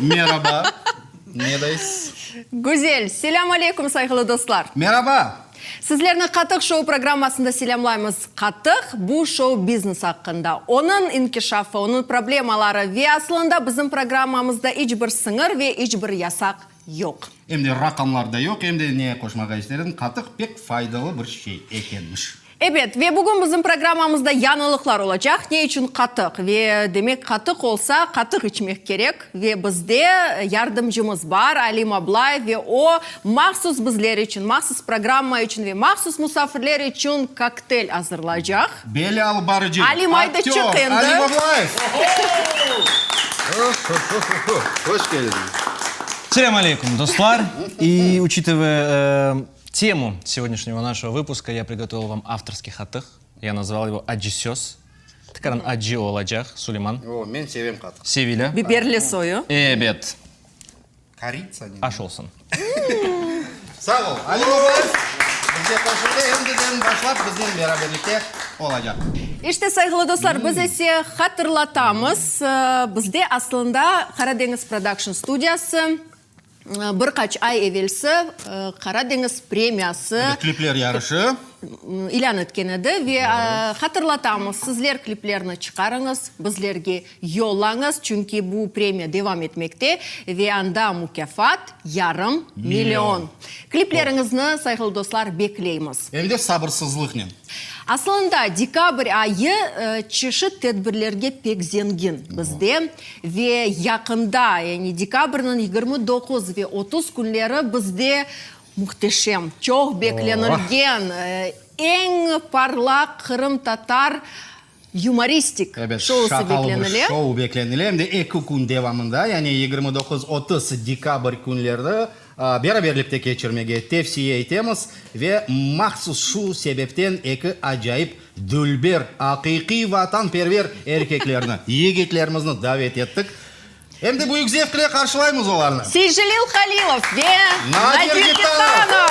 Meraba. Ne deysiz? Güzel. Selâm aleyküm, sayğılı dostlar. Meraba. Sizlerni Qatıq şou programmasında selâmlaymız. Qatıq, bu şou-biznes aqqında, onıñ inkişafı, onıñ problemaları ve asılında bizim programmamızda iç bir sıñır ve iç bir yasaq yoq. Em de raqamlar da yoq, em de ne qoşmağa ister edim, qatıq pek faydalı bir şey ekenmiş. Ebet, ve bugün bizim programmamızda yañılıqlar olacaq. Ne içün qatıq? Ve, demek, qatıq olsa, qatıq içmek kerek. Ve bizde yardımcımız bar, Alim Ablayev, ve o, mahsus bizler içün, mahsus programma içün ve mahsus musafirler içün koktel azırlaycaq. Belli alıp barıcı, Alim, ayda aktör çıq endi. Alim Ablayev! Hoş keldiñiz! Selâm aleyküm, dostlar! И, учитывая Тему сегодняшнего нашего выпуска я приготовил вам авторский qatıq. Я назвал его Acı söz. Tikaran acı olacaq, Suleyman. O, men sevem qatıq. Sevilâ. Biberli soyu. Ebet. Koritsa ne? Aş olsun. Sağ ol. Alim Ablayev bizge qoşuldı, endiden başlap biznen beraberlikte olacaq. İşte, sayğılı dostlar, biz ise hatırlatamız, bizde aslında Qaradeñiz Production studiyası Bir qaç ay evelsi Qara deñiz premiyası Evet, klipler yarışı. ilân etken edi ve hatırlatamız, sizler kliplerni çıqarıñız, bizlerge yollañız, çünki bu premiya devam etmekte ve anda mukâfat, yarım million. Klipleriñizni, sayğılı dostlar, bekleymiz. Em de sabırsızlıqnen. Aslında, dekabr ayı çeşit tedbirlerge pek zengin bizde. Ve yaqında, yani dekabrniñ 29 ve 30 künleri bizde mühteşem, çoq beklenilgen, eñ parlaq qırımtatar yumoristik Ebet, şousı şaqalı bir beklenile. şou beklenile, em de eki kün devamında, yani 29, 30 dekabr künleri beraberlikte keçirmege tevsiye etemiz ve mahsus şu sebepten eki acayip Dülber, aqiqiy vatanperver erkeklerni, yigitlerimizni davet ettik. Em de büyük zevq ile qarşılaymız olarnı. Seycelil Halilov ve Nadir Nadir Kitanov! Kitanov!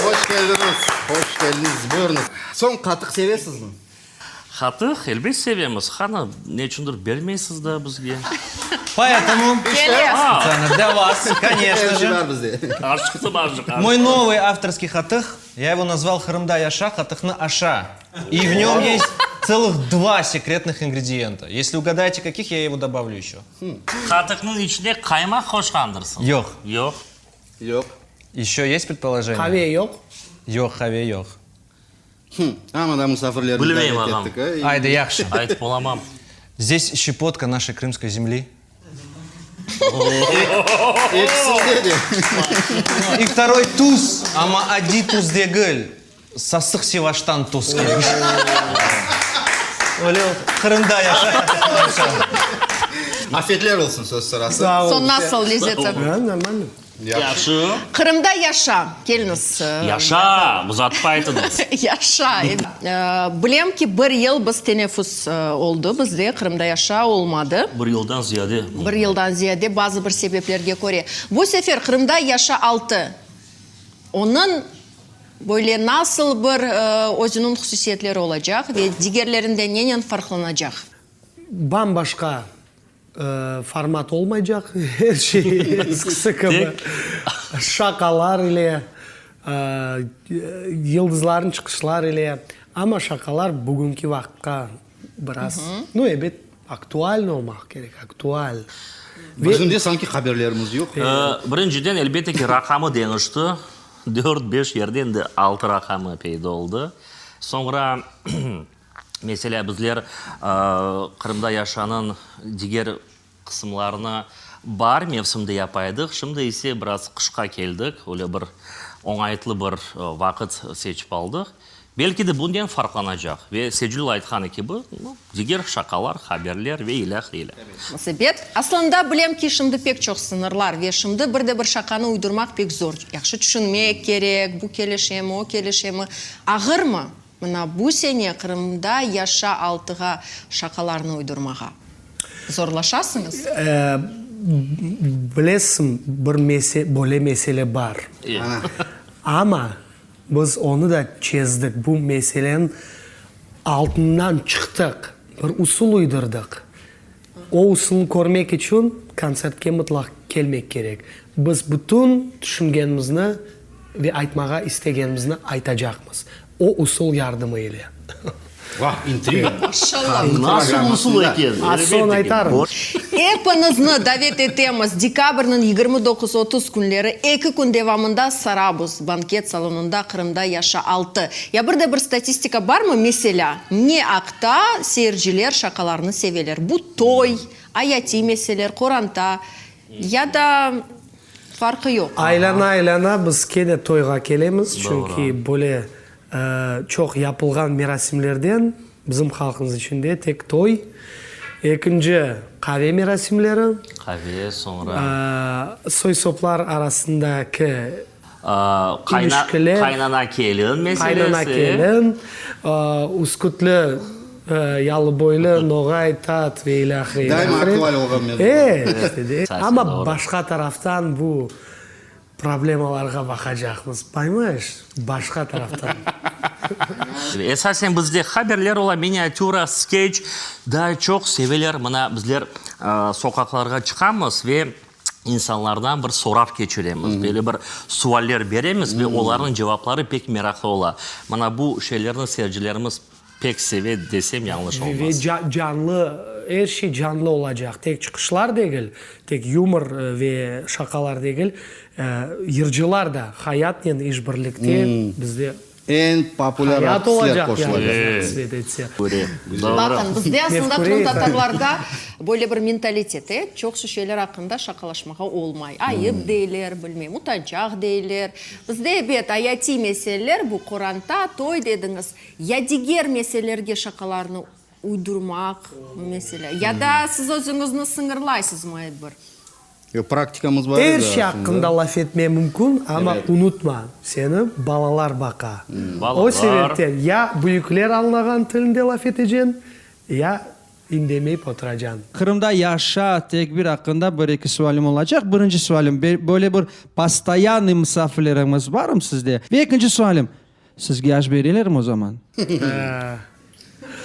Hoş keldiñiz, hoş keldiñiz, buyurıñız. Soñ, qatıq sevesizmi? Qatıq, elbet sevemiz. Qana, ne içündir bermeysiz daa bizge? Poetomu, Kele. spetsialno dlâ vas, koneçno Erşi je. bar bizde. Aşıqtım, azcıq. Moy novıy avtorskiy qatıq, ya ego nazval Qırımda yaşa, qatıqnı aşa. И в нем есть целых два секретных ингредиента. Если угадаете каких, я его добавлю еще. Qatıqnıñ içine qaymaq qoşqandırsıñ? Yoq. Yoq. Yoq. Еще есть предположение? Qave yoq? Yoq, qave yoq. Amma da musafirlerni Bilmeyim, davet ağam. ettik, a? Aydı, yahşı. Aytıp olamam. Здесь щепотка нашей крымской земли. Ekisinde de. И второй tuz, amma adiy tuz degil, sasıq Sivaştan tuz kelmiş. Öyle Qırımda yaşa. Afiyetler olsun söz sırası. Sağ ol. Soñ nasıl lezeti? Normalno. Yahşı. Qırımda yaşa, keliñiz. Yaşa, uzatıp aytıñız. Yaşa. Bilem ki, bir yıl biz teneffüs oldı bizde, Qırımda yaşa olmadı. Bir yıldan ziyade. Bir yıldan ziyade, bazı bir sebeplerge köre. Bu sefer Qırımda yaşa altı. Onıñ böyle nasıl bir özüniñ hususiyetleri olacaq ve digerlerinden nenen farqlanacaq? Bam-başqa Format olmaycaq, er şey eskisi kibi. Şaqalar ile, yıldızlarnıñ çıqışlar ile, amma şaqalar bugünki vaqıtqa biraz, nu, ebet, aktualnıy olmaq kerek, aktual. Bizim de sanki haberlerimiz yoq. Birinciden, elbette ki, raqamı deñişti, dört, beş yerde endi altı raqamı peyda oldı. Soñra. Meselâ, bizler Qırımda yaşanıñ diger qısımlarını baar mevsiminde yapa edik, şimdi ise biraz qışqa keldik, öyle bir oñaytlı bir vaqıt seçip aldıq. Belki de bunen farqlanacaq ve Secil aytqanı kibi, diger şaqalar, haberler ve ilâhre, ilâhre. Ebet. Aslında, bilem ki, şimdi pek çoq sıñırlar ve şimdi bir de bir şaqanı uydurmaq pek zor. Yahşı tüşünmek kerek, bu kelişemi, o kelişemi. Ağırmı? Mına bu sene Qırımda yaşa altığa şaqalarnı uydurmağa zorlaşasıñız? Bilesiñ, bir böyle mesele bar. Amma biz onı da çezdik, bu meseleniñ altından çıqtıq, bir usul uydurdıq. O usulnı körmek içün kontsertke mıtlaq kelmek kerek. Biz bütün tüşüngenimizni ve aytmağa istegenimizni aytacaqmız. O usul yardımı ile. Vah, intriga! Maşallah! Nasıl usul eken? Az soñ aytarım. Epiñizni davet etemiz, dekabrniñ 29, 30 künleri eki kün devamında Sarabuz banket salonında Qırımda yaşa altı. Ya bir de bir statistika barmı, meselâ, ne aqta seyirciler şaqalarnı seveler? Bu toy, ayatiy meseleler, qoranta ya da farqı yoq? Aylana-aylana biz kene toyğa kelemiz, çünki böyle çoq yapılğan merasimlerden bizim halqımız içinde tek toy, ekinci qave merasimleri, Qave, soñra. Soy-soplar arasındaki ilişkiler, Qaynana-kelin meselesi. Qaynana-kelin, üskütlü, yalıboylu, noğay, tat ve ilâhre, ilâhre. Daima aktual olğan mevzu. E, işte de. Amma başqa taraftan bu problemalarğa baqacaqmız, poymayeş, başqa taraftan. Esasen bizde haberler ola, miniatüra, skeç, daa çoq seveler. Mına bizler soqaqlarğa çıqamız ve insanlardan bir sorav keçiremiz, böyle bir sualler beremiz ve olarnıñ cevapları pek meraqlı ola. Mına bu şeylerni seyircilerimiz pek seve desem yañlış Ve olmaz. canlı, er şey canlı olacaq. Tek çıqışlar degil, tek yumor ve şaqalar degil, yırcılar da hayatnen işbirlikte bizde Eñ populâr Hayat artistler olacaq qoşulacaq. yani, qısmet etse. Baqın, bizde aslında Mefküre qırımtatarlarda böyle bir mentalitet, e, çoqusı şeyler aqqında şaqalaşmağa olmay. Ayıp deyler, bilmeyim, utançaq deyler. Bizde, ebet, ayatiy meseleler, bu qoranta, toy dediñiz, ya diger meselelerge şaqalarnı uydurmaq, meselâ, ya da siz özüñizni sıñırlaysızmı ep bir? Yoq, praktikamız bar edi Er şey aslında. aqqında laf etme mümkün, amma Evet. unutma, seni balalar baqa. O Balalar. sebepten ya büyükler añlağan tilinde laf etecen, ya indemeyip oturacañ. Qırımda yaşa tekbir aqqında bir-eki sualim olacaq. Birinci sualim, böyle bir postoyannıy musafirleriñiz barmı sizde? Ve ekinci sualim, Sizge aş berelermi o zaman?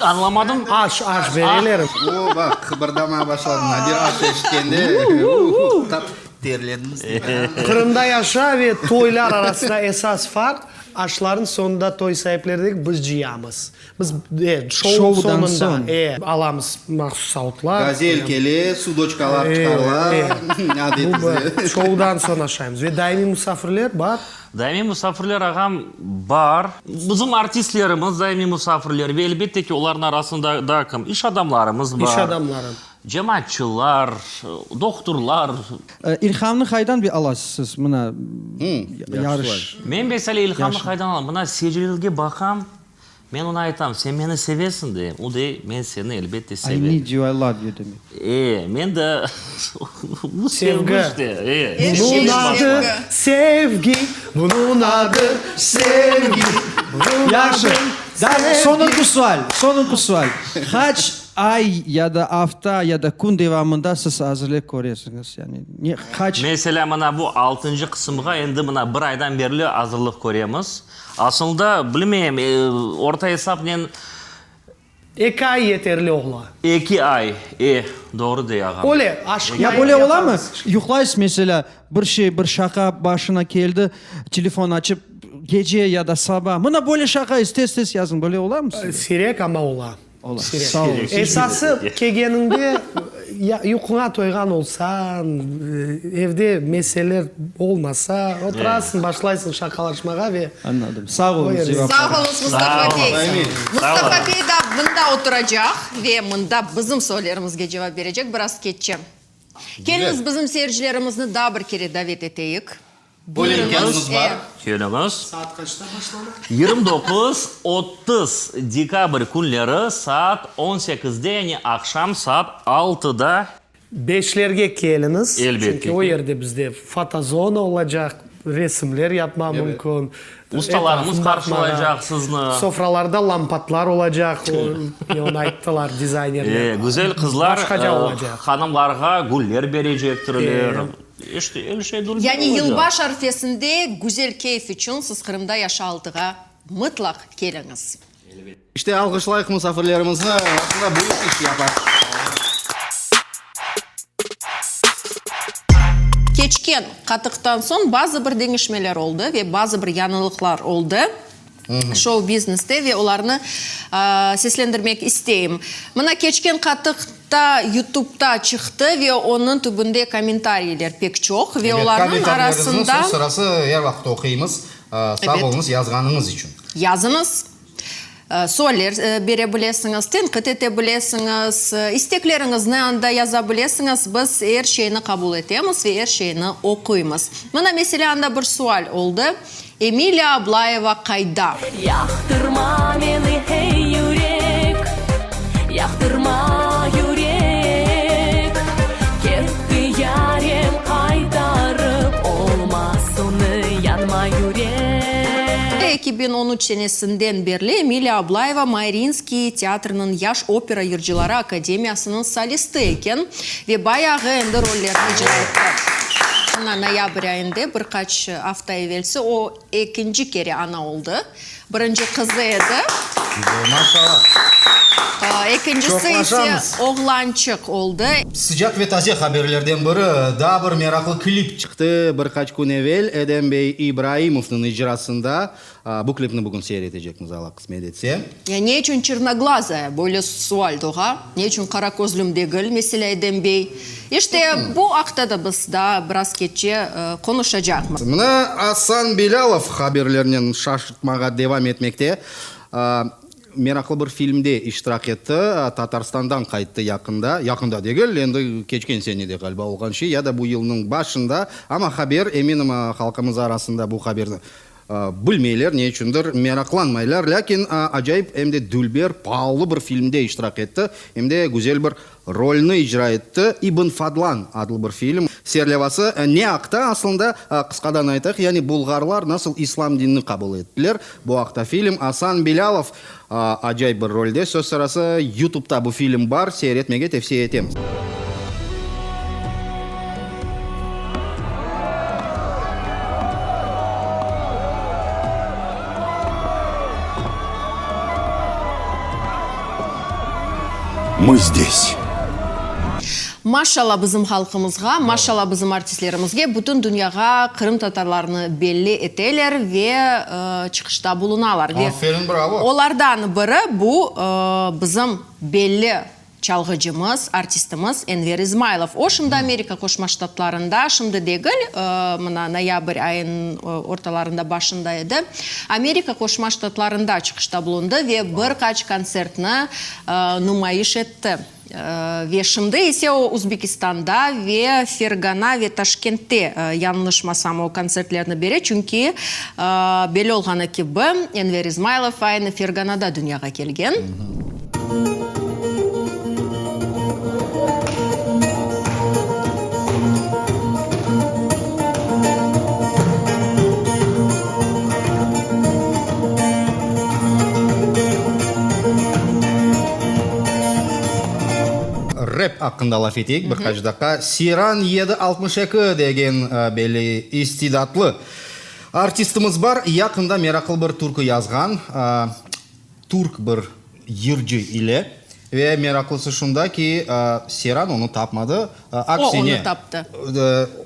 Añlamadım. Aş, aş bereler. O, baq, qıbırdamağa başladı. Nadir aş eşitkende, tap terlediniz. Qırımda yaşa ve toylar arasında esas farq, aşların soñunda toy saipleri degil, biz cıyamız. Biz, e, şou Şoudan soñunda, soñ. e, alamız mahsus savutlar. Gazel kele, sudoçkalar çıqarıla, adet üzre. Şoudan soñ aşaymız. Ve daimiy musafirler bar. Daimiy musafirler, ağam, bar. Bizim artistlerimiz daimiy musafirler ve, elbette ki, olarnıñ arasında daa kim? İş adamlarımız bar. İş adamları. Cemaatçılar, dohturlar. İlhamnı qaydan bir alasız siz, mına, yarış? Men, meselâ, ilhamnı qaydan alam? Mına, seyircilerge baqam, Men oña aytam, sen meni sevesiñ, deyim. O dey, men seni, elbette, sevem. I need you, I love you demek. E, men de, bu sevgi işte. E, Bunıñ adı sevgi, bunıñ adı sevgi, bunıñ adı Yahşı. Soñunki sual, soñunki sual. Qaç ay ya da afta ya da kün devamında siz azırlıq köresiñiz? Yani ne, qaç? Meselâ, mına bu altıncı qısımğa endi mına bir aydan berli azırlıq köremiz. Asılda, bilmeyim, orta esapnen. Eki ay yeterli ola. Eki ay, e, doğru dey ağam. Öyle, aşıqmayıp Ya böyle olamı? yapamız. Yuqlaysız, meselâ, bir şey, bir şaqa başına keldi, telefon açıp, gece ya da saba, mına böyle şaqa, tez-tez yazıñ, böyle olamı sizde? Siyrek, amma ola. Ola. Siyrek. Sağ oluñ. Esası, kelgeniñde yuquña toyğan olsañ, evde meseleler olmasa, oturasıñ, başlaysıñ şaqalaşmağa ve. Añladım. Sağ oluñız cevaplar. Sağ oluñız, Mustafa bey. Mustafa bey da mında oturacaq ve mında bizim suallerimizge cevap berecek biraz keççe. Keliñiz, bizim seyircilerimizni daa bir kere davet eteyik. Böyle imkânımız bar. Keliñiz. Saat qaçta başlana? 29, 30 dekabr künleri saat on sekizde, yani aqşam saat altıda. Beşlerge keliñiz, Elbette çünki o ki. yerde bizde fotozona olacaq, resimler yapma mümkün. Ustalarımız etrafını qarşılaycaq baqmağa. sizni. Sofralarda lampatlar olacaq, o, onı ayttılar dizaynerler. E, güzel qızlar, Başqaca olacaq. hanımlarğa güller berecektirler. İşte, er şey dülber Yani olacaq. yılbaş arfesinde güzel keyf içün siz Qırımda yaşa altığa mıtlaq keliñiz. İşte, alğışlayıq musafirlerimizni, aslında büyük iş yapa. Keçken qatıqtan soñ bazı bir deñişmeler oldı ve bazı bir yañılıqlar oldı şou-bizneste ve olarnı seslendirmek isteyim. Mına, keçken qatıqta YouTubeta çıqtı ve onıñ tübünde kommentariyler pek çoq ve Evet, olarnıñ kommentariylerinizni arasında. söz sırası er vaqıt oquymız. Sağ Evet. oluñız yazğanıñız içün. Yazıñız. Sualler bere bilesiñiz, tenqit ete bilesiñiz, istekleriñizni anda yaza bilesiñiz. Biz er şeyni qabul etemiz ve er şeyni oquymız. Mına, meselâ, anda bir sual oldı, Emiliya Ablayeva qayda? Yaqtırma meni, hey yürek, yaqtırma, yürek, Ketti yarem, qaytarıp olmaz onı, yanma, yürek. 2013 senesinden berli Emiliya Ablayeva Mariinskiy teatriniñ yaş opera yırcıları akademiyasınıñ solisti eken ve bayağı endi rollerni icra etti. Mına noyabr ayında, bir qaç afta evelsi, o ekinci kere ana oldı. Birinci qızı edi. Maşallah. Ekincisi ise Çoqlaşamız. oğlançıq oldı. Sıcaq ve taze haberlerden biri, daa bir meraqlı klip çıqtı bir qaç kün evel Edem bey İbraimovnıñ icrasında. Bu klipni bugün seyir etecekmiz, Alla qısmet etse. Ya ne içün çernoglazaya, böyle sual doğa, ne içün qara közlüm degil, meselâ, Edem bey? İşte, bu aqta da biz daa biraz keççe qonuşacaqmız. Mına Asan Bilâlov haberlernen şaşırtmağa devam etmekte. Meraqlı bir filmde iştirak etti, Tatarstandan qayttı yaqında, yaqında degil, endi keçken sene de ğaliba olğan şey, ya da bu yılnıñ başında, amma haber, eminim, halqımız arasında bu haberni Bilmeyler, ne içündir meraqlanmaylar, lâkin acayip em de dülber, paalı bir filmde iştirak etti, em de güzel bir rolni icra etti, İbn Fadlan adlı bir film. Serlevası ne aqta aslında, qısqadan aytayıq, yani bulğarlar nasıl islam dinini qabul ettiler, bu aqta film. Asan Bilâlov acayip bir rolde, söz sırası, YouTubeta bu film bar, seyir etmege tevsiye etemiz. Mı zdes. Maşalla bizim halqımızğa, maşalla bizim artistlerimizge, bütün dünyağa qırımtatarlarnı belli eteler ve çıqışta bulunalar. Ve Aferin, bravo! olardan biri bu bizim belli çalğıcımız, artistimiz Enver İzmaylov. O şimdi Amerika Qoşma Ştatlarında, şimdi degil, mına noyabr ayınıñ ortalarında, başında edi, Amerika Qoşma Ştatlarında çıqışta bulundı ve bir qaç kontsertni numayış etti. Ve şimdi ise o Uzbekistanda ve Fergana ve Taşkentte, yañlışmasam, o kontsertlerni bere, çünki, belli olğanı kibi, Enver İzmaylov aynı Ferganada dünyağa kelgen. Rep aqqında laf eteyik bir qaç daqqa. Siran 762 degen belli istidatlı artistimiz bar. Yaqında meraqlı bir türkü yazğan, türk bir yırcı ile. Ve meraqlısı şunda ki, Seyran onı tapmadı, aksine, O onı taptı.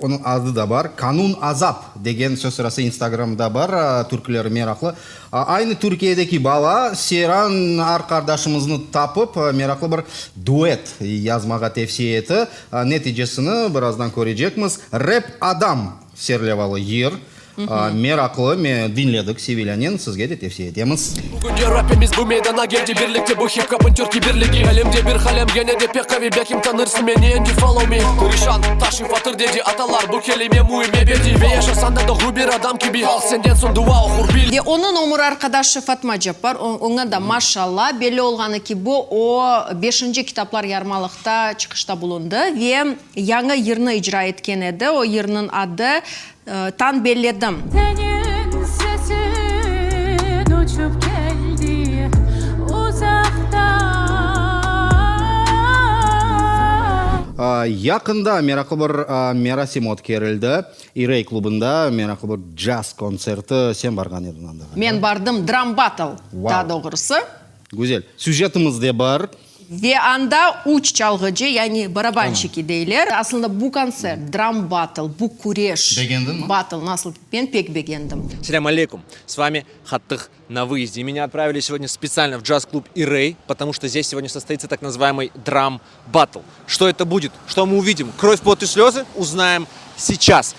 Onıñ adı da bar, Kanun Azap degen söz sırası Instagramda bar, türküleri meraqlı. Aynı Türkiyedeki bala Seyran arqardaşımıznı tapıp, meraqlı bir duet yazmağa tevsiye etti. Neticesini birazdan körecekmiz. Rep Adam serlevalı yır. Meraqlı, me diñledik Sevilânen, sizge de tevsiye etemiz. Bugün Rabbimiz bu meydana geldi birlikte bu hip-hopın türkiy birligi Elimde bir qalem gene de pek qaviy belkim tanırsıñ meni endi follow me Tırışan taşı fatır dedi atalar bu kelime müim ebediy Ve yaşasañ da doğru bir adam kibi halq senden soñ dua oqur bil Ve onıñ ömür arqadaşı Fatma Cappar, oña da maşalla, belli olğanı kibi, o, beşinci kitaplar yarmalıqta çıqışta bulundı ve yañı yırnı icra etken edi. O yırnıñ adı, Tan belledim. Seniñ sesiñ uçıp keldi uzaqtan. Yaqında meraqlı bir merasim ötkerildi. İrey klubında meraqlı bir caz kontserti. Sen barğan ediñ anda, ğaliba? Men bardım, dram battle, daa doğrusı. Güzel. Süjetimiz de bar. Ve anda üç çalğıcı, yani barabanşiki deyler. Aslında bu kontsert, dram battle, bu küreş Begendiñmi? battle nasıl? Men pek begendim. Selâm aleykum! S vami Hatıh na выезде. И меня отправили сегодня специально в джаз-клуб Ирей, потому что здесь сегодня состоится так называемый драм-баттл. Что это будет? Что мы увидим? Кровь, пот и слезы? Узнаем сейчас.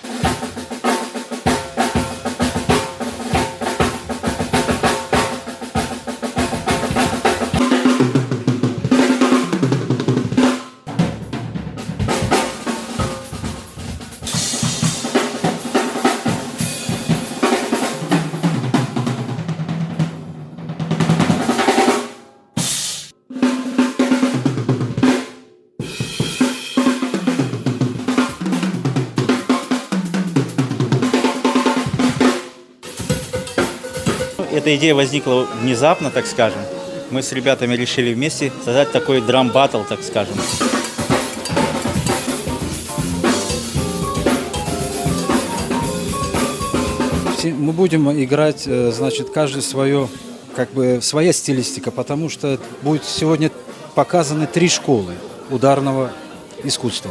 Эта идея возникла внезапно, так скажем. Мы с ребятами решили вместе создать такой драм-баттл, так скажем. Мы будем играть, э, значит, каждый свое, как бы, своя стилистика, потому что будет сегодня показаны три школы ударного искусства.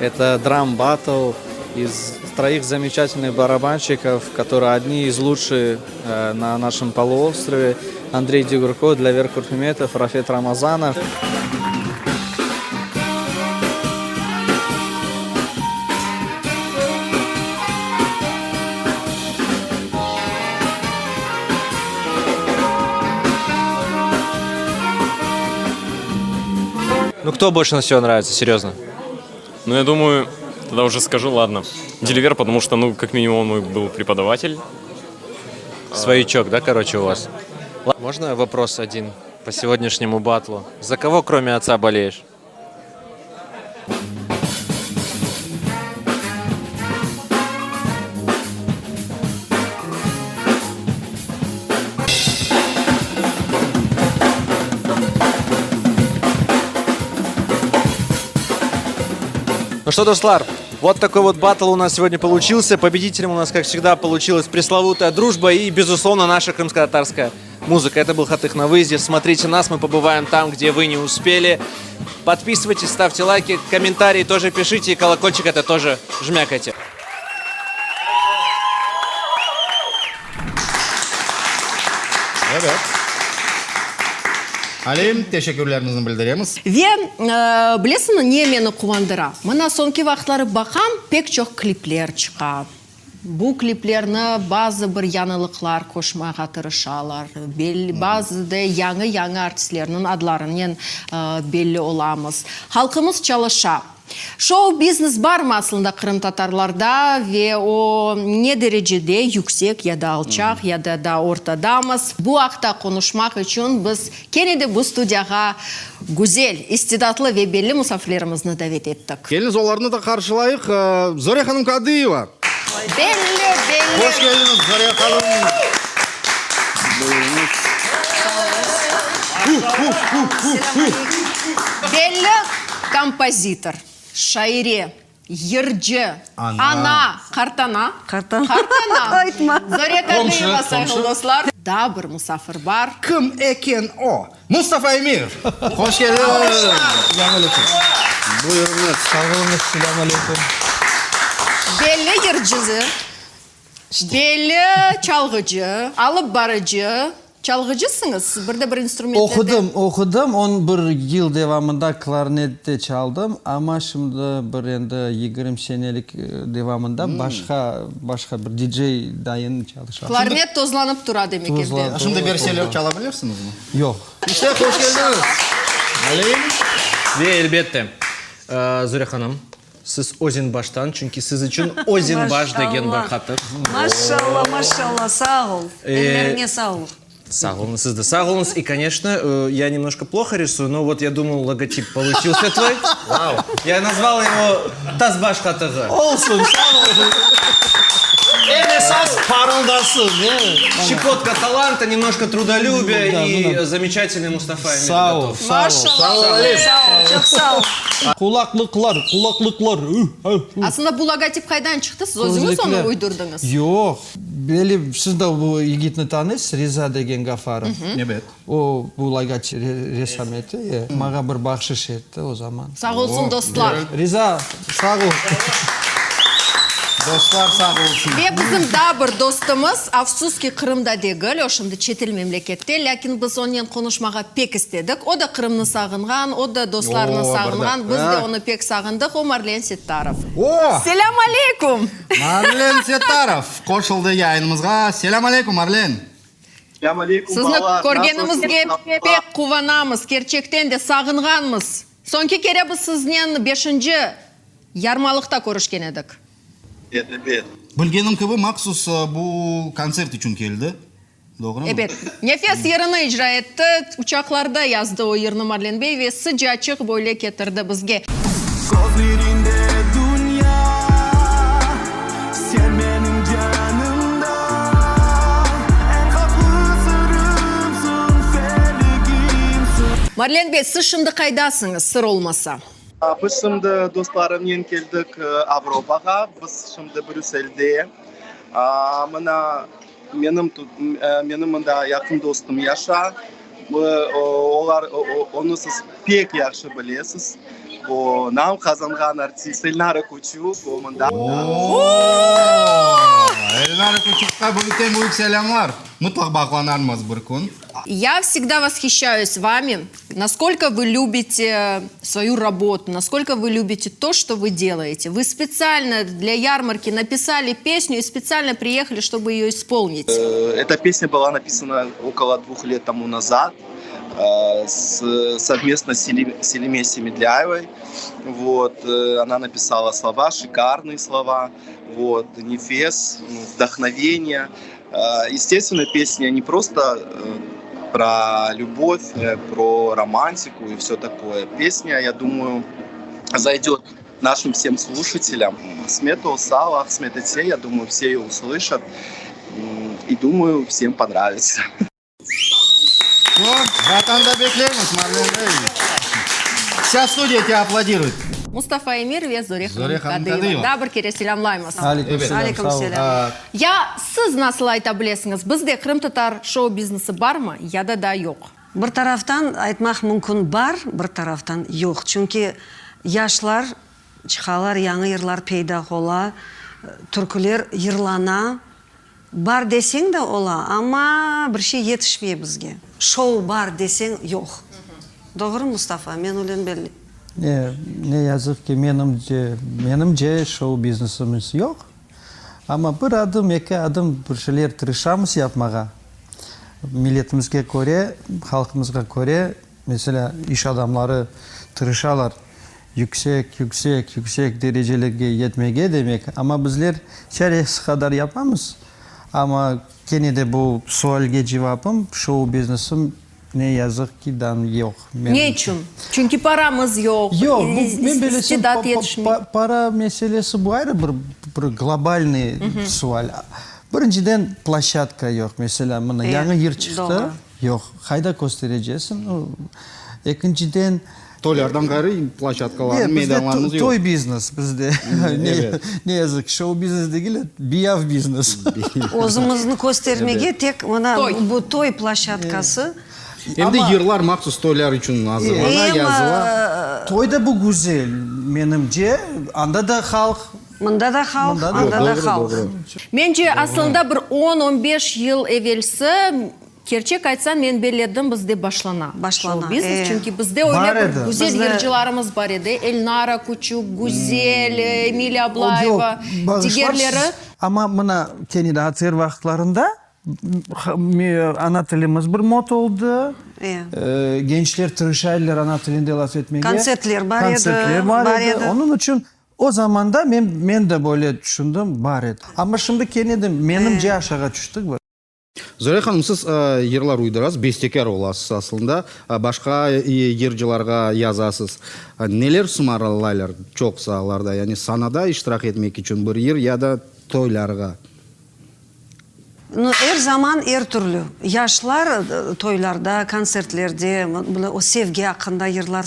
Это драм-баттл из троих замечательных барабанщиков, которые одни из лучших э, на нашем полуострове. Андрей Дегурко, Дилявер Куртмеметов, Рафет Рамазанов. Ну, кто больше на всего нравится, серьезно? Ну, я думаю, тогда уже скажу, ладно. Дилявер, потому что, ну, как минимум, он мой был преподаватель. Своячок, да, короче, у вас? Можно вопрос один по сегодняшнему батлу? За кого, кроме отца, болеешь? Ну что, dostlar, вот такой вот батл у нас сегодня получился. Победителем у нас, как всегда, получилась пресловутая дружба и, безусловно, наша крымско-татарская музыка. Это был Хатых на выезде. Смотрите нас, мы побываем там, где вы не успели. Подписывайтесь, ставьте лайки, комментарии тоже пишите, и колокольчик это тоже жмякайте. Ebet. Alim, teşekkürlerimizni bildiremiz. Ve, bilesiñmi, ne meni quvandıra? Mına soñki vaqıtları baqam, pek çoq klipler çıqa. Bu kliplerni bazı bir yañılıqlar qoşmağa tırışalar, bazı da yañı-yañı artistlerniñ adlarınen belli olamız. Halqımız çalışa. Şou-biznes barmı aslında qırımtatarlarda ve o ne derecede yüksek ya da alçaq ya da daa ortadamız? Bu aqta qonuşmaq içün biz kene de bu studiyağa güzel, istidatlı ve belli musafirlerimizni davet ettik. Keliñiz, olarnı da qarşılayıq. Zore hanım Kadıyeva. Belli, belli. Hoş keldiñiz, Zore hanım. Buyurıñız. Belli kompozitor, şaire, yırcı, ana, qartana, qartana, Zore Kadıyeva, sayğılı dostlar. Daa bir musafir bar. Kim eken o? Mustafa Emir! Hoş keldiñiz! Buyurıñız. Sağ oluñız, selâm aleyküm. Belli yırcı, belli çalğıcı, alıp barıcı, Çalğıcısıñız siz, bir de bir instrumentlerde? Oqudım, oqudım, on bir yıl devamında klarnette çaldım, amma şimdi bir endi 20 senelik devamında başqa, başqa bir DJ dayın çalışam. Klarnet tozlanıp tura demek evde. Şimdi berseler çala bilirsiñizmi? Yoq. İşte, hoş keldiñiz, Alim. Ve elbette, Zure hanım, siz Özenbaştan, çünki siz içün Özenbaş degen bir qatıq. Maşallah, maşallah, sağ ol, elleriñe sağlıq. Sağ oluñız, siz de sağ oluñız. И, конечно, я немножко плохо рисую, но вот я думал, логотип получился твой. Вау! Я назвал его Тазбаш qatığı. Olsun, sağ ol. Ene. Esas parıldasın. Щепотка таланта, немножко трудолюбия и замечательный Mustafa Emir готов. Sağ ol, sağ ol. Maşallah, sağ ol, çoq sağ ol. Qulaqlıqlar, qulaqlıqlar. Aslında bu logotip qaydan çıqtı? Siz özüñiz onı uydurdıñız? Yoq. Belli, siz de bu yigitni tanıysız, Riza degen Gafarov. Ebet. O, bu logotip resam etti, e, maña bir bahşış etti o zaman. Sağ olsun, dostlar. Riza, sağ ol. Dostlar sağ olsun. Ve bizim daa bir dostumız, afsus ki, Qırımda degil, o şimdi çetel memlekette, lâkin biz onen qonuşmağa pek istedik. O da Qırımnı sağınğan, o da dostlarını sağınğan, biz de onı pek sağındıq, o Marlen Settarov. O! Selâm aleyküm! Marlen Settarov qoşuldı yayınımızğa. Selâm aleyküm, Marlen! Sizni körgenimizge pek quvanamız, kerçekten de sağınğanmız. Soñki kere biz siznen beşinci yarmalıqta körüşken edik. Ebet. Bilgenim kibi, mahsus bu kontsert içün keldi, doğrumı? Ebet. Nefes yırını icra etti, uçaqlarda yazdı o yırnı Marlen bey ve sıcaçıq böyle ketirdi bizge. Közleriñde dünya, sen menim canımda, Eñ qatlı sırımsıñ, sevgimsiñ. Marlen bey, siz şimdi qaydasıñız, sır olmasa? Biz şimdi dostlarımnen keldik Avropağa, biz şimdi Brüsselde. Mına menim menim mında yaqın dostum yaşa. Olar, onı siz pek yahşı bilesiz. O, nam qazanğan artist Elnara Küçük, o mında. O-o-o! Elnara Küçükqa büyükten-büyük selâmlar! Mıtlaq bağlanarmız bir kün. Ya vsegda voshişayus vami, naskolko vı lübite svoyu rabotu, naskolko vı lübite to, çto vı delayete. Vı spetsialno dlâ yarmarki napisali pesnyu i spetsialno priyehali, çtobı eyo ispolnit. Eta pesnya byla napisana okolo dvuh let tomu nazad, совместно с Селиме Семедляевой. Вот, она написала слова, шикарные слова, вот, нефес, вдохновение. Естественно, песня не просто про любовь, про романтику и все такое. Песня, я думаю, зайдет нашим всем слушателям. Qısmet olsa, Alla qısmet etse, я думаю, все ее услышат. И думаю, всем понравится. Vatanda bekleymiz, Marlen bey. Vsâ studiya тебя аплодирует. Mustafa Emir ve Zore Zore hanım hanım Kadıyeva. Kadıyeva. Daa bir kere selâmlaymız. Aleyküm selâm, Aleyküm sağ ol. selâm. Ya siz nasıl ayta bilesiñiz, bizde qırımtatar şou-biznesi barmı ya da daa yoq? Bir taraftan aytmaq mümkün bar, bir taraftan yoq. Çünki yaşlar çıqalar, yañı yırlar peyda ola, türküler yırlana. Bar deseñ de ola, amma bir şey yetişmey bizge. Şou bar deseñ yoq. Doğru, Mustafa, men öyle belleyim. Ne, ne yazıq ki, menimce, menimce şou-biznesimiz yoq. Amma bir adım, eki adım bir şeyler tırışamız yapmağa. Milletimizge köre, halqımızğa köre, meselâ, iş adamları tırışalar yüksek, yüksek, yüksek derecelerge yetmege, demek, amma bizler çaresi qadar yapamız. Amma kene de bu sualge cevapım, şou-biznesim Ne yazıq ki, dan yoq. Ne içün? Çünki paramız yoq, Yoq, bu, men belesem, istidat yetişmey. para meselesi bu ayrı bir, bir globalnıy sual. Birinciden, ploşçadka yoq. Meselâ, mına, yañı yır çıqtı, yoq, qayda kösterecesiñ? Ekinciden. Toylardan ğayrı ploşçadkalarnıñ, meydanlarımız yoq. Toy biznes bizde. Ne yazıq ki, şou biznes degil, biyav biznes. Özümizni köstermege tek mına bu toy ploşçadkası. Em de yırlar mahsus toylar içün azırlana, yazıla. Toy da bu güzel, menimce, anda da halq. Mında da halq, anda da halq. Mence, aslında bir on, on beş yıl evelsi Kerçek aytsam, men belledim, bizde başlana şou-biznes, çünki bizde öyle bir güzel yırcılarımız bar edi, Elnara Küçük, Güzel, Emile Ablayeva, digerleri. Amma mına kene de ATR vaqıtlarında ana tilimiz bir mod oldı, gençler tırışa ediler ana tilinde laf etmege. Kontsertler bar edi. Kontsertler bar edi. Onıñ içün O zamanda men, men de böyle tüşündim, bar edi. Amma şimdi kene de menimce aşağı tüştik. Zöre hanım, siz yırlar uydurasız, bestekâr olasız aslında, başqa yırcılarğa yazasız. Neler sımarlaylar çoqusı allarda, yani sanada iştirak etmek içün bir yır ya da toylarğa? Nu, er zaman er türlü. Yaşlar toylarda, kontsertlerde böyle o sevgi aqqında yırlar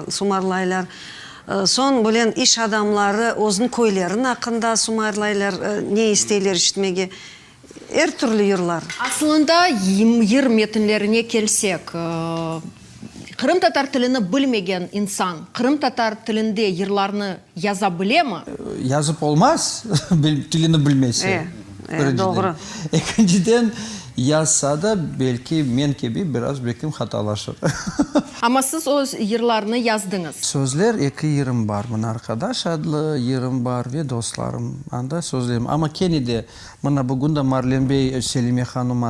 sumarlaylar. Soñ böyle iş adamları özüniñ köylerin aqqında sumarlaylar, ne isteyler işitmege. Er türlü yırlar. Aslında yır metinlerine kelsek, qırımtatar tilini bilmegen insan qırımtatar tilinde yırlarnı yaza bilemi? Yazıp olmaz, tilini bilmese, birinciden. Ekinciden, yazsa da, belki men kibi biraz belkim hatalaşır. Amma siz öz yırlarnı yazdıñız. Sözler, eki yırım bar, mına Arqadaş adlı yırım bar ve Dostlarım, anda sözlerim. Amma kene de, mına bugün de Marlen bey Selime hanım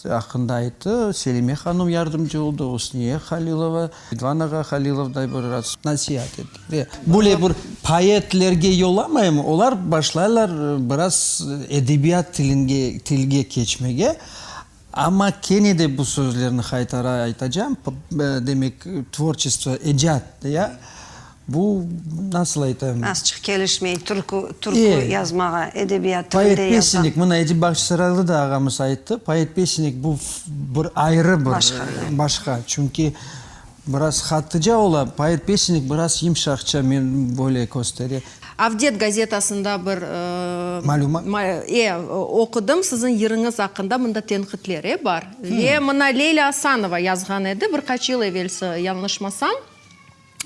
aqqında ayttı, Selime hanım yardımcı oldı, Usniye Halilova, Ridvan ağa Halilov da biraz nasiat etti. Ve böyle bir poetlerge yollamayım, olar başlaylar biraz edebiyat tilinge, tilge keçmege. Amma kene de bu sözlerni qaytara aytacam, demek, tvorçestvo, ecat, ya, bu, nasıl aytayım? Azçıq kelişmey türkü, türkü yazmağa, edebiyat tilinde yazğan. Poet-pesnik, mına Edip Bağçasaraylı da ağamız ayttı, poet-pesnik bu bir ayrı bir, başqa, çünki Biraz qatıca ola, poet-pesnik biraz yımşaqça, men böyle köstere. Avdet gazetasında bir Malümat? E, oqudım, siziñ yırıñız aqqında mında tenqitler, e, bar. Ve mına Leylâ Asanova yazğan edi bir qaç yıl evelsi, yañlışmasam,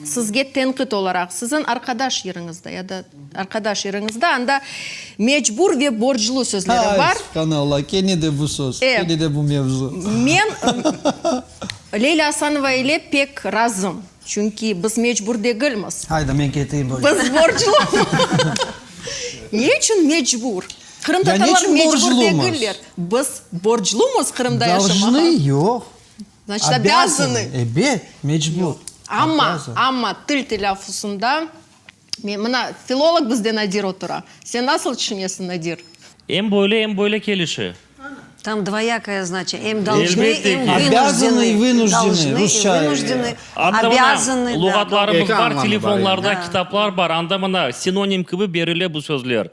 sizge tenqit olaraq, siziñ Arqadaş yırıñızda ya da Arqadaş yırıñızda anda mecbur ve borclu sözleri bar. Ay, subhanallah, kene de bu söz, kene de bu mevzu. Men Leylâ Asanova ile pek razım, çünki biz mecbur degilmiz. Hayda, men keteyim böyle. Biz borclumız. Ne içün mecbur? Qırımtatarlar mecbur degiller. Biz borclumız Qırımda yaşamağa. Должны, yoq. Значit, obâzanı. Ebet, mecbur. Amma, amma til telâffuzında, mına, filolog bizde Nadir otura. Sen nasıl tüşünesiñ, Nadir? Em böyle, em böyle kelişe. Tam dvoyakaya znaçeniye, em dolžnı, em Obâzanı i vınujdenı, vınujdenı, rusça. Dolžnı, Anda mına obâzanı, da, luğatlarımız Eki bar, añlamı bar, telefonlarda yani. kitaplar bar, anda mına sinonim kibi berile bu sözler.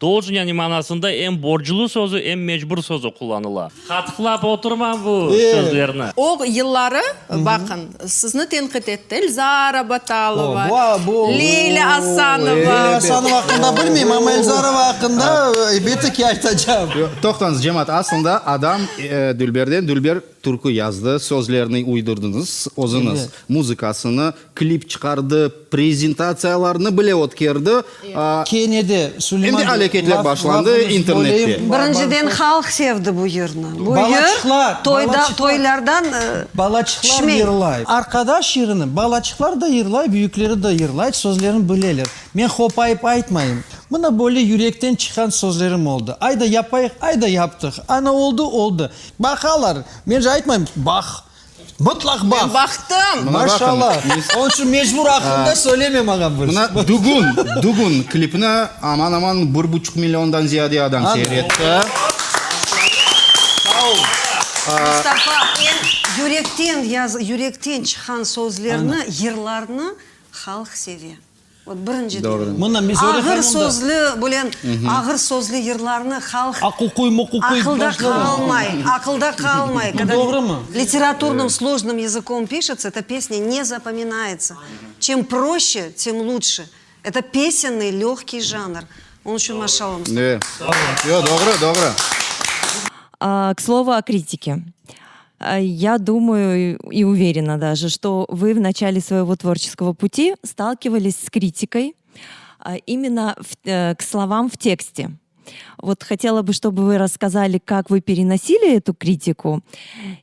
Doljen yani manasında em borclu sözü, em mecbur sözü qullanıla. Qatıqlap oturma bu sözlerni. O yılları, baqın, sizni tenqit etti Elzara Batalova, Leylâ Asanova. Leylâ Asanova aqqında bilmeyim, amma Elzarova aqqında elbette ki aytacağım. Toqtañız, cemaat, aslında adam Dülberden dülber türkü yazdı, sözlerini uydurdıñız özüñiz, muzıkasını Klip çıqardı, prezentatsiyalarnı bile ötkerdi. Kene de, Suleyman Endi aleketler başlandı internette. Birinciden halq sevdi bu yırnı. Bu yır Balaçıqlar, toyda, toylardan Balaçıqlar tüşmey. yırlay. Arqadaş yırını balaçıqlar da yırlay, büyükleri de yırlay, sözlerini bileler. Men hopayıp aytmayım. Mına böyle yürekten çıqqan sözlerim oldı. Ayda yapayıq, ayda yaptıq. Ana oldı, oldı. Baqalar. Men de aytmayım, baq. Mıtlaq baq. Men baqtım. Maşallah. Onıñ içün mecbur aqqında söyleme maña bir. Mına Dügün, Dügün klipini aman-aman bir buçuq milliondan ziyade adam seyir etti. Sağ ol. Mustafa, eñ yürekten yaz, yürekten çıqqan sözlerni, yırlarnı halq seve. Vot birinciden. Mına biz öyle Ağır hanım da. sözlü, böyle ağır sözlü yırlarnı halq Aququy, muququy aqılda başlar. qalmay, aqılda qalmay. Bu doğrumı? Literaturным сложным языком пишется, эта песня не запоминается. Чем проще, тем лучше. Это песенный легкий жанр. Onıñ içün maşallah, Mustafa. Yoq, doğru, doğru. К слову о критике. Я думаю и уверена даже, что вы в начале своего творческого пути сталкивались с критикой именно в, э, к словам в тексте. Вот хотела бы, чтобы вы рассказали, как вы переносили эту критику,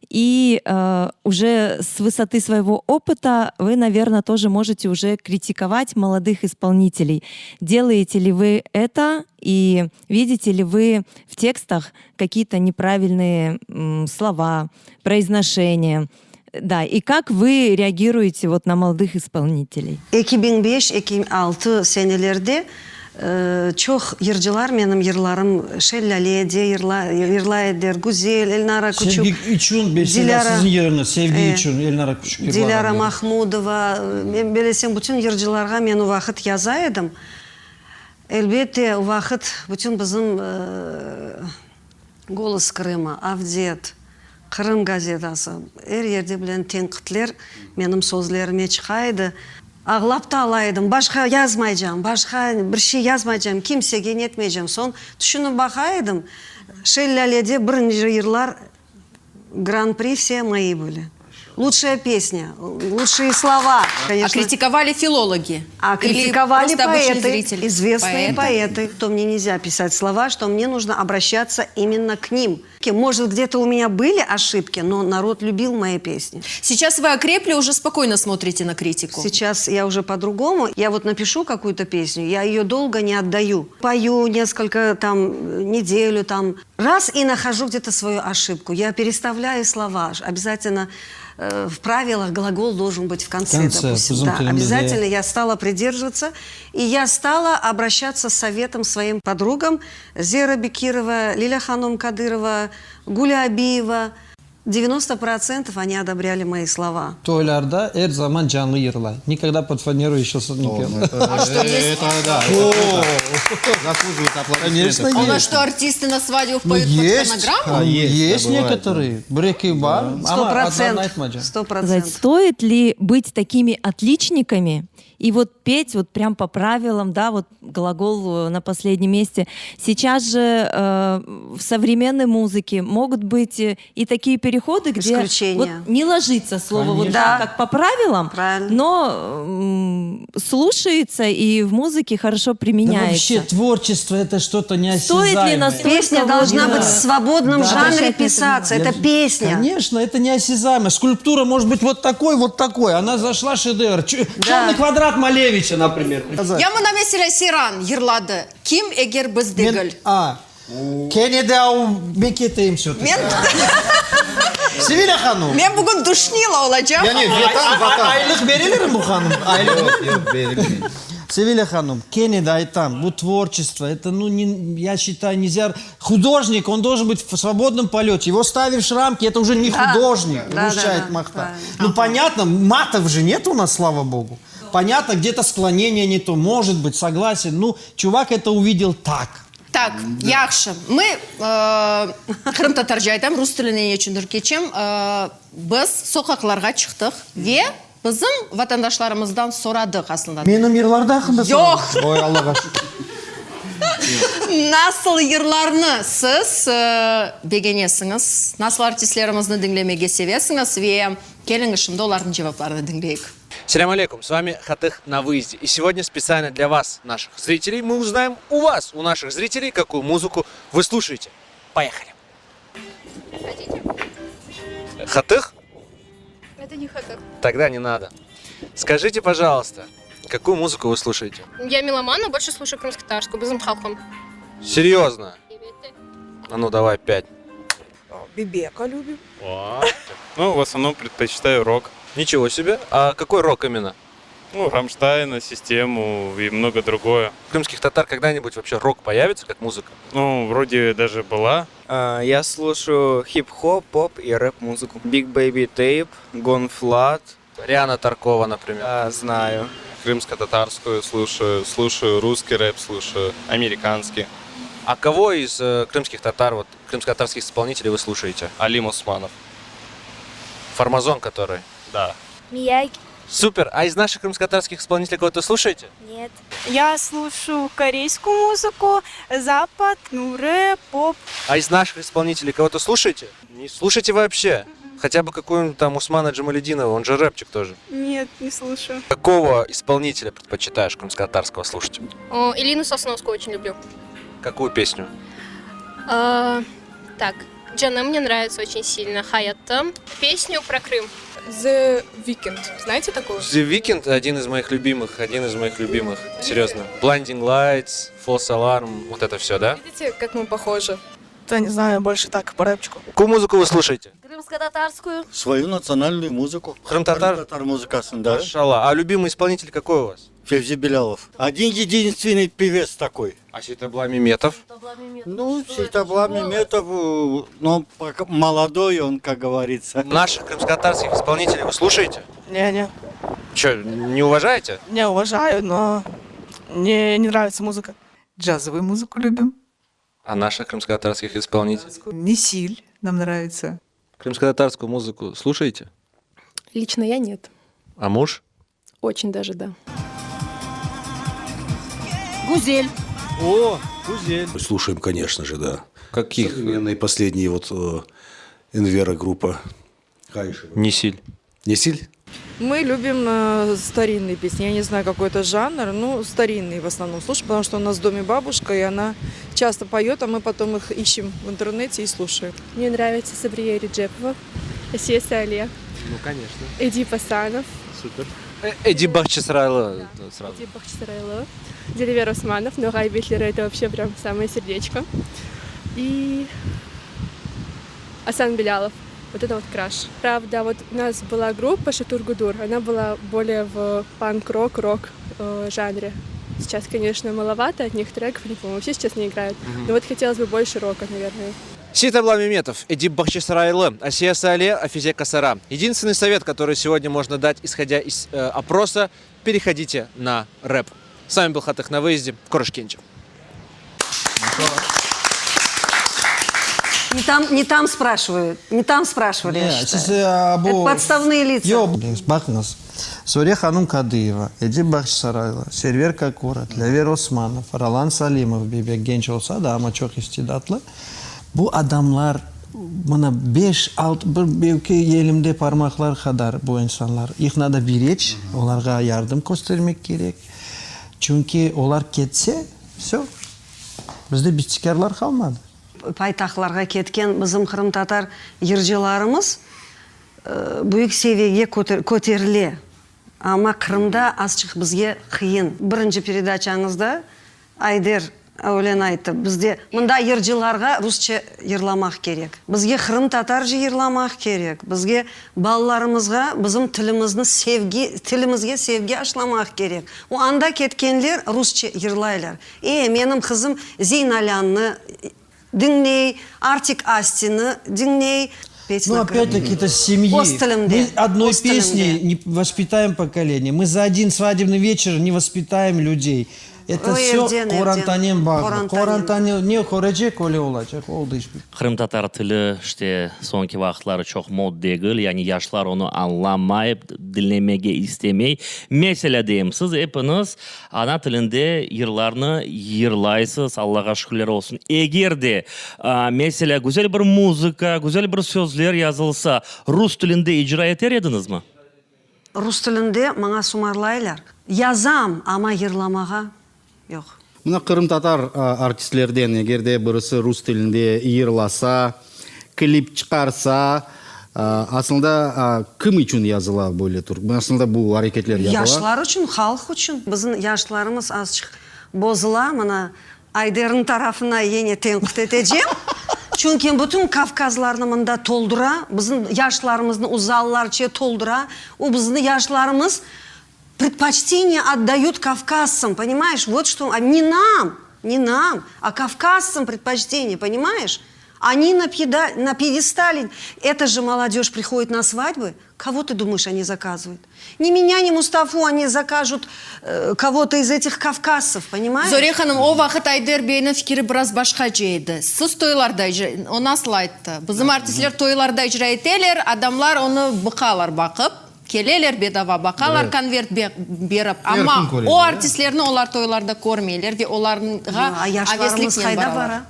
и э, уже с высоты своего опыта вы, наверное, тоже можете уже критиковать молодых исполнителей. Делаете ли вы это и видите ли вы в текстах какие-то неправильные слова, произношение? Да, и как вы реагируете вот на молодых исполнителей? 2005, 2006 senelerde çoq yırcılar menim yırlarım Şellâle de yırlay ediler, Güzel, Elnara Küçük, Sevgi içün, meselâ, siziñ yırıñız, Sevgi içün, Elnara Küçük yırlağan. Dilâra Mahmudova, men bilesem, bütün yırcılarğa men o vaqıt yaza edim. Elbette, o vaqıt bütün bizim. Golos Krıma, Avdet, Qırım gazetası, er yerde bilen tenqitler menim sözlerime çıqa edi. Ağlap da ala edim, başqa yazmaycam, başqa bir şey yazmaycam, kimsege netmeycem. Soñ tüşünip baqa edim, Şellâlede birinci yırlar Gran-pri vse moi bıli. Lutşaya pesnâ, lutşıye slova. A kritikovali filologi? A kritikovali poetı, izvestnıye poetı, što mne nelzâ pisat slova, što mne nujno obraşçatsâ imenno k nim. Может, gde-to u menya byli oşibki, no narod lübil moi pesni. Seyças vı okrepli, uje spokoyno smotrite na kritiku. Seyças ya uje po-drugomu. Ya vot napišu kakuyu-to pesnю, ya eyo dolgo ne otdayu. Poyu neskolko tam nedelю tam. Raz i nahожу gde-to svoyu oşibku, ya perestavlâyu slova, obâzatelno v pravilah glagol doljen bıt v kontse, dopustim, da, obâzatelno ya stala pridерживаться, i ya stala obraşçatsâ s sovetom svoim podrugam, Zera Bekirova, Lilâ hanum Kadırova, Gulâ Abiyeva, 90 protsentov oni odobrâli moi slova. Toylarda er zaman canlı yırlay. Nikogda pod faneru eşo ne pel. A što есть? Это да, это заслуживает аплодисментов. А у нас что, артисты на свадьбах поют под фонограмму? Есть некоторые. Bir-eki bar, amma adlarını aytmaycam. Сказать, стоит ли быть такими отличниками и вот петь вот прям по правилам, да, вот глагол э, на последнем месте. Сейчас же э, в современной музыке могут быть э, и такие переходы, где вот не ложится слово вот так, как по правилам, Правильно. но м, слушается и в музыке хорошо применяется. Да вообще творчество это что-то неосязаемое. Стоит ли настолько Песня должна да. быть в свободном да. жанре писаться. Это песня. Конечно, это неосязаемо. Скульптура может быть вот такой, вот такой. Она зашла шедевр. Да. Черный квадрат Малевича, например. Ya mına meselâ Seyran yırladı, Kim eger biz degil. A, kene de av, men keteyim vse-taki. Men Sevilâ hanum. Men bugün duşnila olacağım. Yani Vetan, Vatan. Aylıq berelermi bu hanımğa? Aylıq Yoq, yoq, berilmey. Sevilâ hanum, kene de aytam, bu tvorçestvo, eto, nu, ne, ya şçitayu, nelzâ, hudojnik, on doljen bıt v svobodnom polöte, ego staviş ramki, eto uje ne hudojnik, rusça aytmaqta. Nu, ponyatno, matov je net u nas, slava bogu. Ponyatno, gde-to skloneniye ne to, možet bıt, soglasen, nu, çuvak eto uvidel tak. Tak, yahşı. Mı, qırımtatarca aytam, rus tiline ne içündir keçem, biz soqaqlarğa çıqtıq ve bizim vatandaşlarımızdan soradıq aslında. Menim yırlarda aqqında soradıq? Yoq. Oy, Allağa şükür. Nasıl yırlarnı siz begenesiñiz, nasıl artistlerimizni diñlemege sevesiñiz ve keliñiz şimdi olarnıñ cevaplarını diñleyik. Selâm aleykum, s vami Hatıh na vyezde. И сегодня специально для вас, наших зрителей, мы узнаем у вас, у наших зрителей, какую музыку вы слушаете. Поехали! Хотите? Hatıh? Это не хатых. Тогда не надо. Скажите, пожалуйста, какую музыку вы слушаете? Я меломан, но больше слушаю крымско-татарскую, bizim halqım. Серьезно? А ну давай пять. Бибека любим. Ну, в основном предпочитаю рок. Ничего себе. А какой рок именно? Ну, Рамштайна, Систему и много другое. Крымских татар когда-нибудь вообще рок появится как музыка? Ну, вроде даже была. Я слушаю хип-хоп, поп и рэп-музыку. Big Baby Tape, Gone Flat. Риана Таркова, например. Да, знаю. Крымско-татарскую слушаю, слушаю русский рэп, слушаю американский. А кого из э, крымских татар, вот крымско-татарских исполнителей вы слушаете? Алим Усманов. Фармазон который? Да. Мияги. Супер. А из наших крымско-татарских исполнителей кого-то слушаете? Нет. Я слушаю корейскую музыку, запад, ну, рэп, поп. А из наших исполнителей кого-то слушаете? Не слушаете вообще? Хотя бы какую-нибудь там Усмана Джамалединова, он же рэпчик тоже. Нет, не слушаю. Какого исполнителя предпочитаешь крымско-татарского слушать? О, Элину Сосновскую очень люблю. Какую песню? А, так, Canım мне нравится очень сильно. Hayatım. Песню про Крым. The Weeknd. Знаете такую? The Weeknd один из моих любимых, один из моих любимых. Серьезно. Blinding Lights, False Alarm, вот это все, да? Видите, как мы похожи? Да, не знаю, больше так, по рэпчику. Какую музыку вы слушаете? Крымско-татарскую. Свою национальную музыку. Qırımtatar? Qırımtatar muzıkasını, да. Maşalla. А любимый исполнитель какой у вас? Февзи Белялов. Один единственный певец такой. А Сейтабла Меметов? Ну, Сейтабла Меметов, э, но пока молодой он, как говорится. Наших крымско-татарских исполнителей вы слушаете? Не-не. Че, не уважаете? Не уважаю, но мне не нравится музыка. Джазовую музыку любим. А наших крымскотатарских исполнителей? Несиль нам нравится. Крымскотатарскую музыку слушаете? Лично я нет. А муж? Очень даже да. Гузель. О, Гузель. Слушаем, конечно же, да. Каких? Современные последние вот э, Энвера группа. Несиль. Несиль? Мы любим э, старинные песни. Я не знаю, какой это жанр, но старинные в основном слушаем, потому что у нас в доме бабушка, и она часто поет, а мы потом их ищем в интернете и слушаем. Мне нравится Сабрие Реджепова, Асия Сале, Ну, конечно. Эдип Асанов, Супер. Э, Эдип Бахчисарайлы сразу. Эдип Бахчисарайлы, Дилявер Османов, Ноғай бетлери это вообще прям самое сердечко. И Асан Белялов. Вот это вот краш. Правда, вот у нас была группа Шатур Гудур, она была более в панк-рок, рок э, жанре. Сейчас, конечно, маловато от них треков, они, по-моему, вообще сейчас не играют. Мгм. Но вот хотелось бы больше рока, наверное. Сеитабла Меметов, Эдип Бахчисарайлы, Асия Сале, Афизе Касара. Единственный совет, который сегодня можно дать, исходя из э, опроса, переходите на рэп. С вами был Qatıq на выезде. Körüşkence. Не там, не там спрашивают, не там спрашивали, я Не, считаю. siz, e, bu- Это подставные лица. Yoq, baqıñız. Zore hanım Kadıyeva, Edip Bağçasaraylı, Server Kakura, Dlâver Osmanov, Rolan Salimov, bebek genç olsa da, amma çoq istidatlı. Bu adamlar, mına, beş, altı, bir, belki elimde parmaqlar qadar bu insanlar. İh nado bereç, olarğa yardım köstermek kerek. Çünki olar ketse, vsö, bizde bestekârlar qalmadı. Paytahtlarğa ketken bizim qırımtatar yırcılarımız büyük seviyege köterile. Amma Qırımda azçıq bizge qıyın. Birinci peredaçañızda Ayder öyle ayttı, bizde mında yırcılarğa rusça yırlamaq kerek. Bizge qırımtatarca yırlamaq kerek. Bizge balalarımızğa bizim tilimizni sevgi, tilimizge sevgi aşlamaq kerek. O anda ketkenler rusça yırlaylar. E, menim qızım Zeynalânnı diñley, Artik Astini diñley. Ну, опять-таки, это семьи. Öz tilimde. Мы одной Öz tilimde. песней не воспитаем поколение. Мы за один свадебный вечер не воспитаем людей. Это Oy, все evden, evden. qorantanen bağlı. Qorantanen. Qorantanı ne körecek, öyle olacaq. Oldı iş. Qırımtatar tili işte soñki vaqıtları çoq mod degil, yani yaşlar onı añlamayıp, diñlemege istemey. Meselâ deyim, siz epiñiz ana tilinde yırlarnı yırlaysız, Allağa şükürler olsun. Eger de, meselâ, güzel bir muzıka, güzel bir sözler yazılsa, rus tilinde icra eter ediñizmi? Rus tilinde maña sumarlaylar. Yazam, amma yırlamağa yoq. Mına qırımtatar artistlerden eger de birisi rus tilinde yırlasa, klip çıqarsa, aslında kim içün yazıla böyle tür, aslında bu areketler yapıla? Yaşlar içün, halq içün. Bizim yaşlarımız azçıq bozula, mına Ayderniñ tarafına yine tenqit etecem, çünki bütün kavkazlarnı mında toldura, bizim yaşlarımıznı uzallarce toldura, o bizni yaşlarımız predpoçteniye otdayut kavkaztsam, ponimayeş, vot çto, ne nam, ne nam, a kavkaztsam predpoçteniye, ponimayeş, oni na na pyedestale, eto je molodej prihodit na svadbı, kogo tı dumayeş oni zakazıvayut? Ne menya, ne Mustafu, oni zakajut kogo-to iz etih kavkaztsev, ponimayeş? Zore hanım, o vaqıt Ayder beyniñ fikiri biraz başqaca edi. Siz toylarda icra, o nasıl ayttı? Bizim artistler toylarda icra eteler, adamlar onı bıqalar baqıp, keleler bedava baqalar, konvert berip, amma o artistlerni olar toylarda körmeyler ve olarğa avesliknen baralar.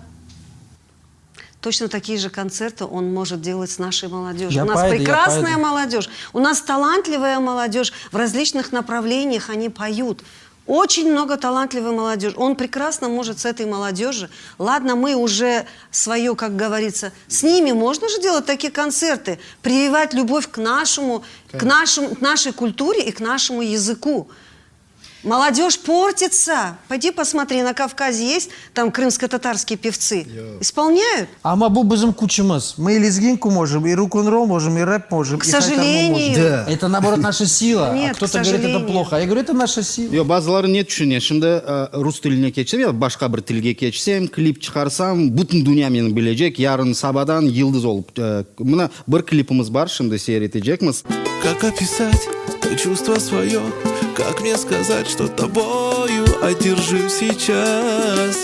Точно такие же концерты он может делать с нашей молодежью. Я У нас пойду, я прекрасная пойду. молодежь, у нас талантливая молодежь. В различных направлениях они поют. Очень много талантливой молодежи. Он прекрасно может с этой молодежью. Ладно, мы уже свое, как говорится, с ними можно же делать такие концерты, прививать любовь к нашему, к нашему, к нашей культуре и к нашему языку. Молодежь портится. Пойди посмотри, на Кавказе есть там крымско-татарские певцы. Исполняют? Amma bu bizim küçümiz. Мы и лезгинку можем, и рок-н-ролл можем, и рэп можем, К и haytarma сожалению. можем. Да. Это, наоборот, наша сила. Нет, а к кто-то говорит, это сожалению. плохо. А я говорю, это наша сила. Yoq, bazıları ne tüşüne, şimdi rus tiline keçsem ya başqa bir tilge keçsem, klip çıqarsam, bütün dünya meni bilecek, yarın sabadan yıldız olıp. Mına bir klipimiz bar, şimdi seyir etecekmiz. Как описать чувство свое? Как мне сказать, что тобою одержим сейчас?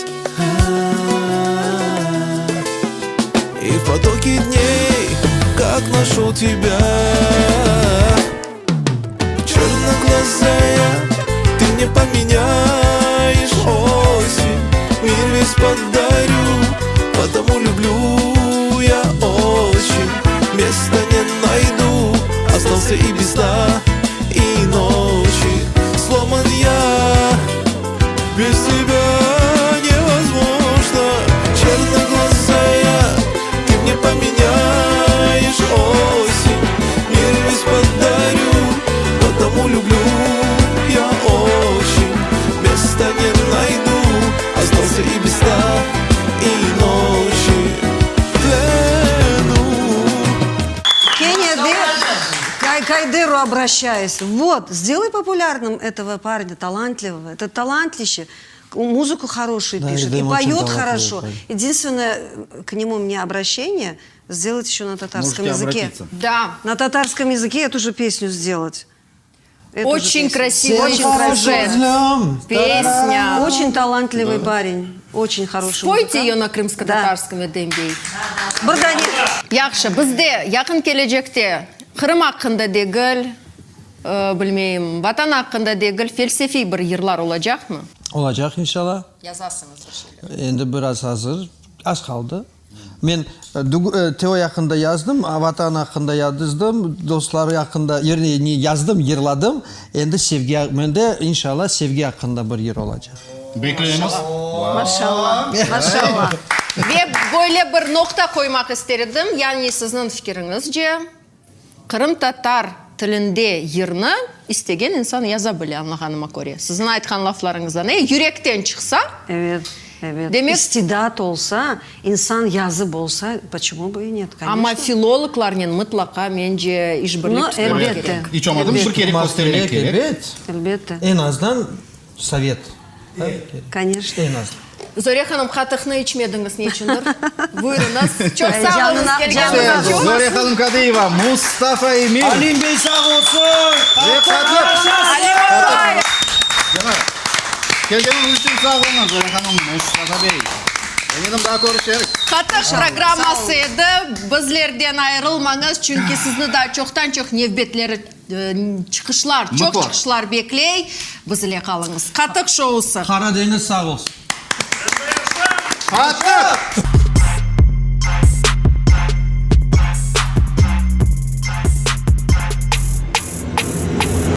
И в потоке дней, как нашел тебя Черноглазая, ты мне поменяешь осень Мир весь подарю, потому люблю я очень Места не найду, остался и без сна, и ночи Сломан я, без тебя невозможно Черноглазая, ты мне поменяешь осень Мир весь подарю, потому люблю я очень Места не найду, остался и без сна, и ночи в плену Кения, к Айдеру обращаюсь. Вот, сделай популярным этого парня, талантливого. Это талантлище. Музыку хорошую Да, пишет и Эдем очень поет талантливый хорошо. парень. Единственное, к нему мне обращение сделать еще на татарском Можете языке. обратиться. Да. На татарском языке эту же песню сделать. Эту же Очень песню. красивый Очень сюжет. красиво. Песня. Очень талантливый парень. Очень хороший Спойте музыкант. ее на крымско-татарском, Эдем bey. Bir dane. Yahşı, bizde yaqın kelecekte Qırım aqqında degil, e, bilmeyim, vatan aqqında degil, felsefiy bir yırlar olacaqmı? Olacaq inşallah. Yazasıñız bir şeyler. Endi biraz azır, az qaldı. Men Teo aqqında yazdım, Vatan aqqında yazdım, dostlar aqqında, yerine yazdım, yırladım. Endi sevgi, mende inşallah sevgi aqqında bir yır olacaq. Bekleymiz. Maşallah, maşallah. Ve böyle bir noqta qoymaq ister edim, yani sizniñ fikiriñizce, qırımtatar tilinde yırnı istegen insan yaza bile, añlağanıma köre. Siziñ aytqan laflarıñızdan, e, yürekten çıqsa. Evet, evet. Demek, İstidat olsa, insan yazıp olsa, почему бы и нет, конечно. Amma filologlarnen mıtlaqa, mence, işbirlik Ну, tutmaq elbette. kerek. İç olmadım bir kere köstermek kerek. Elbet. Elbette. Eñ azdan sovet. Конечно. Eñ azdan. Zore hanım, qatıqnı içmediñiz ne içündir? Buyurıñız. Çoq sağ oluñız Canına- kelgeniñiz içün. Zore hanım Kadıyeva, Mustafa Emil. Alim bey sağ olsun. Ve qatıq. Alim Ablayev. Kelgeniñiz içün sağ oluñız, Zore hanım, Mustafa bey. Eminim, daa körüşerik. Qatıq programması edi. Bizlerden ayırılmañız, çünki sizni daa çoqtan-çoq nevbetleri, çıqışlar, çoq Mıtlaq. çıqışlar bekley. Biz ile qalıñız. Qatıq şousı. Qara deñiz sağ olsun. Qatıq!